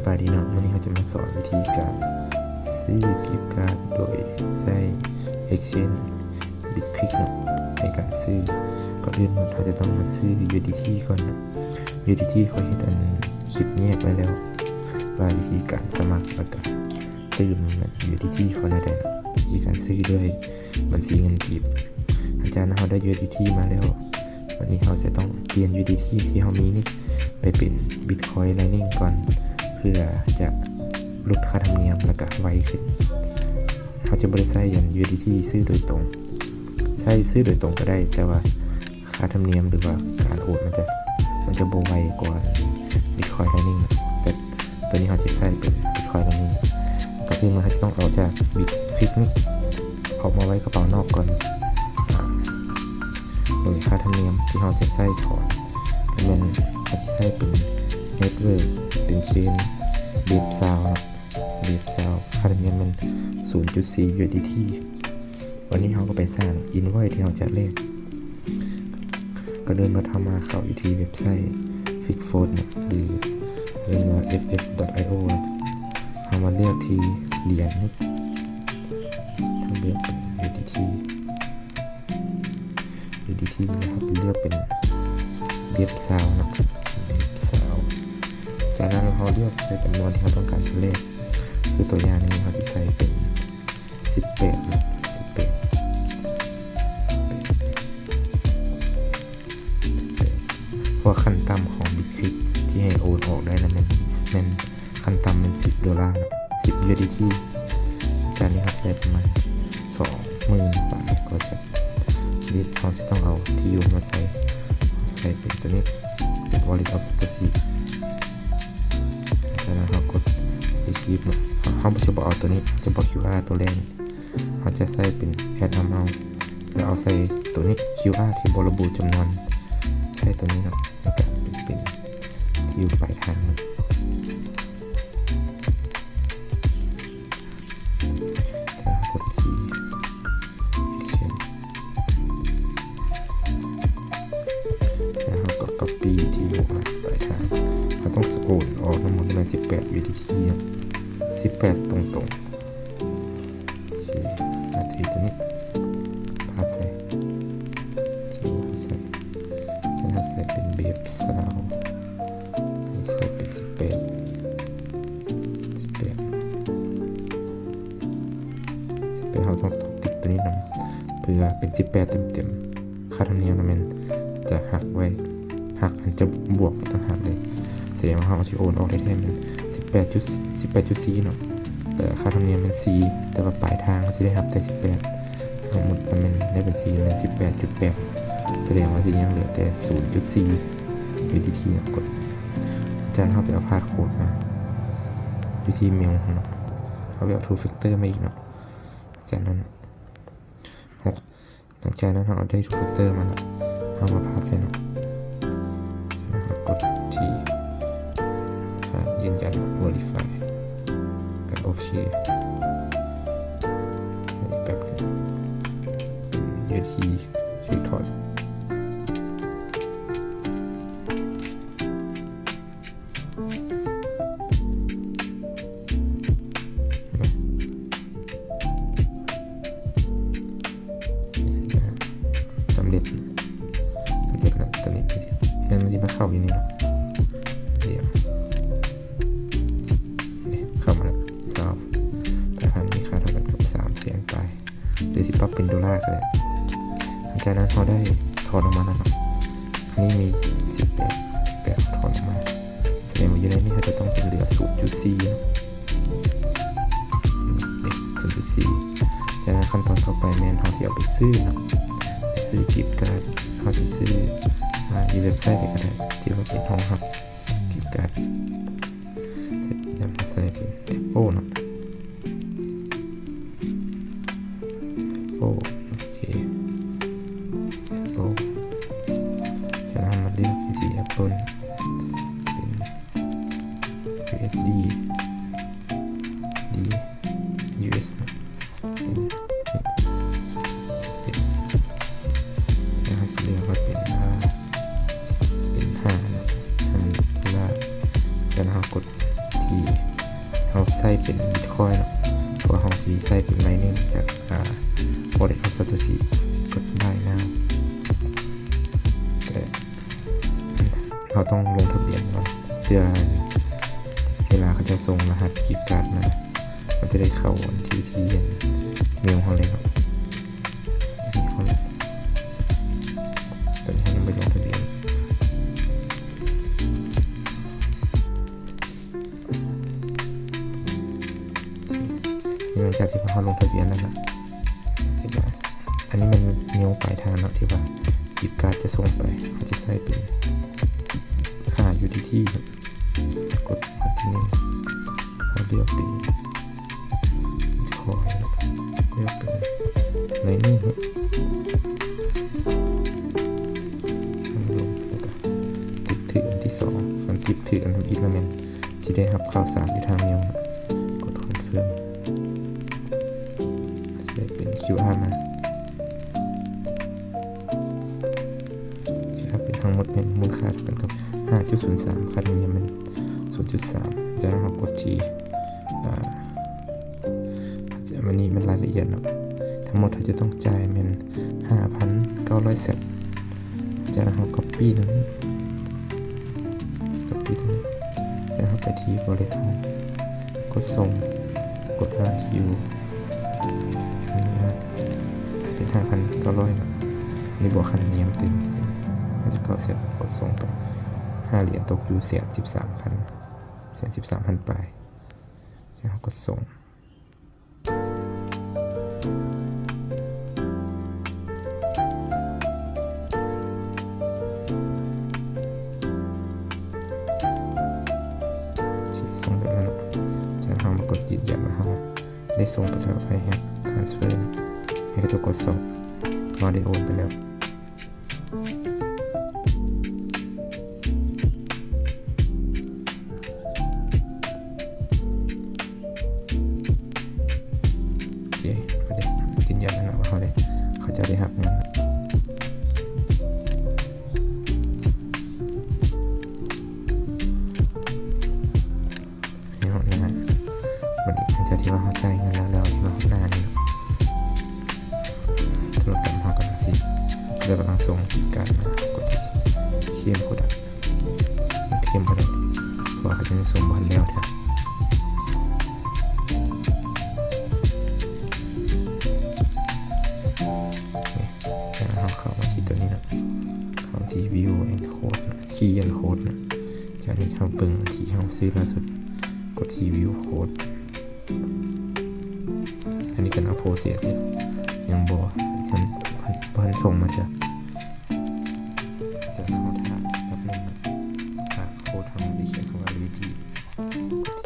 ບາຍດີເນາະ, ມື້ນີ້ເຮົາຈະມາສອນວິທີການຊື້ກິບກາດໂດຍໃຊ້ Exchange Bitquick ເນາະ ໃນການຊື້. ກ່ອນອື່ນເຮົາຈະຕ້ອງມາຊື້ USDT ກ່ອນເນາະ. USDT ຂ້ອຍເຮັດອັນຄລິບແຍກໄວ້ແລ້ວ ວ່າວິທີການສະໝັກ ແລ້ວກະຕື່ມ USDT ເຂົ້າແນວໃດເນາະ. ວິທີການຊື້ດ້ວຍ ບັນຊີເງິນກີບ. ຫຼັງຈາກນັ້ນເຮົາໄດ້ USDT ມາແລ້ວ, ບັດນີ້ເຮົາຈະຕ້ອງປ່ຽນ USDT ທີ່ເຮົາມີນີ້ໄປເປັນ Bitcoin Lightning ກ່ອນ ເພື່ອຈະຫຼຸດຄ່າທຳນຽມ ແລ້ວກະໄວຂຶ້ນ. ເຮົາຈະບໍ່ໄດ້ໃຊ້ອັນ USDT ຊື້ໂດຍຕົງ, ໃຊ້ຊື້ໂດຍຕົງກໍໄດ້ ແຕ່ວ່າ ຄ່າທຳນຽມ ຫຼືວ່າການໂອນ ມັນຈະ ມັນຈະບໍ່ໄວກວ່າ Bitcoin Lightning ເນາະ. ແຕ່ຕົວນີ້ເຮົາຈະໃຊ້ເປັນ Bitcoin Lightning. ກໍຄືເຮົາຈະຕ້ອງເອົາຈາກ Bitquick ນີ້ອອກມາໄວ້ກະເປົານອກກ່ອນ ອາ ໂດຍຄ່າທຳນຽມທີ່ເຮົາຈະໃຊ້ຖອນ ແມ່ນເຮົາຈະໃຊ້ເປັນ Network ເປັນ Chain Web ຊາວເນາະ. Web ຊາວ ຄ່າທຳນຽມແມ່ນ ສູນຈຸດສີ່ USDT. ວັນນີ້ເຮົາກໍໄປສ້າງ invoice ທີ່ເຮົາຈະແລກ. ກ່ອນອື່ນເຮົາມາເຂົ້າຢູ່ທີ່ເວັບໄຊ Fixfort ເນາະ ຫຼື ເອີ້ນວ່າ FF.io ເນາະ. ເຮົາມາເລືອກທີ່ຫຼຽນນີ້, ເຮົາເລືອກເປັນ USDT, USDT ແລ້ວເຮົາໄປເລືອກເປັນ Web ຊາວເນາະ, Web ຊາວ. ຈາກນັ້ນເຮົາເລືອກໃສ່ຈຳນວນທີ່ເຮົາຕ້ອງການຈະແລກ. ຄືຕົວຢ່າງນີ້ເຮົາຊິໃສ່ເປັນ ສິບແປດເນາະ, ສິບແປດ ສິບແປດ ເພາະວ່າຂັ້ນຕ່ຳຂອງ Bitquick ທີ່ໃຫ້ໂອນອອກໄດ້ນັ້ນແມ່ນ ແມ່ນຂັ້ນຕ່ຳແມ່ນສິບໂດລາເນາະ, ສິບ USDT. ຈາກນີ້ເຮົາຊິໄດ້ປະມານສອງໝື່ນປາຍກວ່າແຊັດ. ນີ້ເຮົາຊິຕ້ອງເອົາທີ່ຢູ່ມາໃສ່, ເຮົາໃສ່ເປັນຕົວນີ້ ເປັນ Wallet of Satoshi. ຈາກນັ້ນເຮົາກົດ receive ເນາະ, ເຮົາ ເຮົາຈະບໍ່ເອົາຕົວນີ້, ຈະບໍ່ QR ຕົວແລກ. ເຮົາຈະໃສ່ເປັນ add amount ແລ້ວເອົາໃສ່ຕົວນີ້ QR ທີ່ບໍ່ລະບຸຈຳນວນ, ໃສ່ຕົວນີ້ເນາະ ໃນການໄປເປັນທີ່ຢູ່ປາຍທາງ. ຈາກນັ້ນເຮົາກົດທີ່ exchange, ຈາກນັ້ນເຮົາກໍ copy ທີ່ຢູ່ປາຍທາງ. ເຮົາຕ້ອງໂອນອອກທັງໝົດແມ່ນສິບແປດ USDT ເນາະ, ສິບແປດຕົງໆ. ໂອເຄ ມາທີ່ຕົວນີ້ ພາດໃສ່ ທີ່ເຮົາໃສ່ ເຊັ່ນເຮົາໃສ່ເປັນ Web ຊາວ ນີ້ໃສ່ເປັນ ສິບແປດ ສິບແປດ ສິບແປດ. ເຮົາຕ້ອງ ຕ້ອງຕິກຕົວນີ້ນຳ ເພື່ອເປັນ ສິບແປດເຕັມໆ. ຄ່າທຳນຽມນະແມ່ນຈະຫັກໄວ້ ຫັກ ອັນຈະບວກໄວ້ຕ່າງຫາກເດ້. ສະແດງວ່າເຮົາຊິໂອນອອກໄດ້ແທ້ແມ່ນສິບແປດຈຸດ ສິບແປດຈຸດສີ່ເນາະ, ແຕ່ຄ່າທຳນຽມແມ່ນສີ່ ແຕ່ວ່າປາຍທາງເຮົາຊິໄດ້ຮັບແຕ່ສິບແປດ. ທັງໝົດນະແມ່ນໃນບັນຊີແມ່ນສິບແປດຈຸດແປດ ສະແດງວ່າຊິຍັງເຫຼືອແຕ່ສູນຈຸດສີ່ USDT ເນາະ. ກົດ ຈາກນັ້ນເຮົາໄປເອົາພາດໂຄດມາຢູ່ທີ່ເມວເຮົາເນາະ, ເຮົາໄປເອົາ two factor ມາອີກເນາະ. ຈາກນັ້ນ ຫົກ ຫຼັງຈາກນັ້ນເຮົາໄດ້ two factor ມາແລ້ວ ເຮົາມາພາດໃສ່ເນາະ, ຈາກນັ້ນເຮົາກົດທີ່ ອາ ຢືນຢັນ verify ແລ້ວໂອເຄ. ອີກແປັບໜຶ່ງ ເປັນ USDT ຖືກຖອນ. ສຳເລັດ ສຳເລັດແລ້ວ. ຕອນນີ້ເງິນມັນຊິມາເຂົ້າຢູ່ນີ້ເນາະ, ດຽວ ນີ້ເຂົ້າມາແລ້ວ ຊາວແປດພັນ ມີຄ່າເທົ່າກັນກັບສາມແສນປາຍ. ຫຼືຊິປັບເປັນໂດລາກໍໄດ້. ຫຼັງຈາກນັ້ນເຮົາໄດ້ຖອນອອກມາແລ້ວເນາະ, ອັນນີ້ມີສິບແປດ ສິບແປດ ຖອນອອກມາ ສະແດງວ່າຢູ່ໃນນີ້ເຮົາຈະຕ້ອງເປັນເຫຼືອສູນຈຸດສີ່ເນາະ, ສູນຈຸດສີ່. ຈາກນັ້ນຂັ້ນຕອນຕໍ່ໄປແມ່ນເຮົາຊິເອົາໄປຊື້ເນາະ, ໄປຊື້ກິບກາດ. ເຮົາຊິຊື້ ອາ ຢູ່ເວັບໄຊໃດກໍໄດ້ທີ່ວ່າເປັນຮອງຮັບ ກິບກາດ. ຈາກນັ້ນເຮົາໃສ່ເປັນ Apple ເນາະ, Apple ໂອເຄ Apple. ຈາກນັ້ນເຮົາມາເລືອກຢູ່ທີ່ Apple ເປັນ USD D US ເນາະ. ເປັນ ເປັນ ຈາກນັ້ນເຮົາຊິເລືອກວ່າເປັນ ອາ ເປັນຫ້າເນາະ, ຫ້າໂດລາ. ຈາກນັ້ນເຮົາກົດ ທີ່ເຮົາໃຊ້ເປັນບິດຄອຍເນາະ ເພາະວ່າເຮົາຊິໃຊ້ເປັນໄລນິງຈາກ ອ່າ Wallet of Satoshi ຊິກົດ Buy Now ແຕ່ເຮົາຕ້ອງລົງທະບຽນກ່ອນ ເພື່ອເວລາເຂົາເຈົ້າສົ່ງລະຫັດກິບກາດມາ ມັນຈະໄດ້ເຂົ້າທີ່ ທີ່ເມວເຮົາເລີຍເນາະ. ອັນນີ້ເຮົາ ຕອນນີ້ເຮົາຍັງບໍ່ໄດ້ລົງທະບຽນ. ຫຼັງຈາກທີ່ວ່າເຮົາລົງທະບຽນແລ້ວນະ ຊິມາ ອັນນີ້ແມ່ນເມວປາຍທາງເນາະ ທີ່ວ່າກິບກາດຈະສົ່ງໄປ ເຮົາຈະໃຊ້ເປັນ ອ່າ ຢູດີທີ ກົດ Continue ເຮົາເລືອກເປັນ Bitcoin ເລືອກເປັນ Lightning ເນາະ ລົງ ແລ້ວກໍຕິກຖືກອັນທີສອງ ຄັນຕິກຖືກອັນທຳອິດແລ້ວແມ່ນ ຊິໄດ້ຮັບຂ່າວສານຢູ່ທາງເມວ ກົດ Confirm ຊິໄດ້ເປັນ QR ມາ ຄືເປັນທັງໝົດແມ່ນມູນຄ່າເທົ່າກັນກັບຫ້າຈຸດສູນສາມ ຄ່າທຳນຽມແມ່ນສູນຈຸດສາມ ຈາກນັ້ນເຮົາກົດທີ່ ອ່າ ອັນນີ້ມັນລາຍລະອຽດເນາະ ທັງໝົດເຮົາຈະຕ້ອງຈ່າຍແມ່ນຫ້າພັນເກົ້າຮ້ອຍແຊັດ ຈາກນັ້ນເຮົາກັອບປີ້ຕົງນີ້ ກັອບປີ້ຕົງນີ້ ຈາກນັ້ນເຮົາໄປທີ່ Wallet ເຮົາ ກົດສົ່ງ ກົດ Run to you ອະນຸຍາດ ເປັນຫ້າພັນເກົ້າຮ້ອຍເນາະ ອັນນີ້ບວກຄ່າທຳນຽມຕື່ມເປັນຫ້າສິບເກົ້າແຊັດ ກົດສົ່ງໄປ ຫ້າຫຼຽນຕົກຢູ່ແສນສິບສາມພັນ ແສນສິບສາມພັນປາຍ ຈາກນັ້ນເຮົາກໍສົ່ງ ສົ່ງໄປແລ້ວເນາະ ຈາກນັ້ນເຮົາມາກົດຢືນຢັນວ່າເຮົາໄດ້ສົ່ງໄປແລ້ວ I have transfer ໃຫ້ເຂົາເຈົ້າກົດສອບ ເຮົາໄດ້ໂອນໄປແລ້ວ. ໂອເຄ ມາເດ້ ຢືນຢັນແລ້ວເນາະວ່າເຮົາໄດ້ ເຂົາເຈົ້າໄດ້ຮັບເງິນ. ໃຫ້ຮອດໜ້າ ບັດນີ້ຫຼັງຈາກທີ່ວ່າເຮົາຈ່າຍເງິນແລ້ວ ແລ້ວທີ່ວ່າຮອດໜ້ານີ້ ທຸລະກຳເຮົາກຳລັງຊິ ເຂົາເຈົ້າກຳລັງສົ່ງກິບກາດມາ ກົດທີ່ເຄມໂປຣດັກ ຍັງເຄມບໍ່ໄດ້ ເພາະວ່າເຂົາເຈົ້າຍັງສົ່ງບໍ່ທັນແລ້ວເທື່ອ. ນີ້ ຈາກນັ້ນເຮົາເຂົ້າມາທີ່ຕົວນີ້ເນາະ ເຂົ້າທີ່ View and Code ເນາະ Key and Code ເນາະ ຈາກນີ້ເຮົາເບິ່ງທີ່ເຮົາຊື້ລ່າສຸດ ກົດທີ່ View Code ອັນນີ້ກຳລັງ process ຢູ່ ຍັງບໍ່ ຍັງບໍ່ທັນສົ່ງມາເທື່ອ. ຈາກນັ້ນເຮົາຖ້າແປັບໜຶ່ງເນາະ ຖ້າໂຄດເຮົາມັນຊິຂຽນຄຳວ່າ ready ກົດທີ່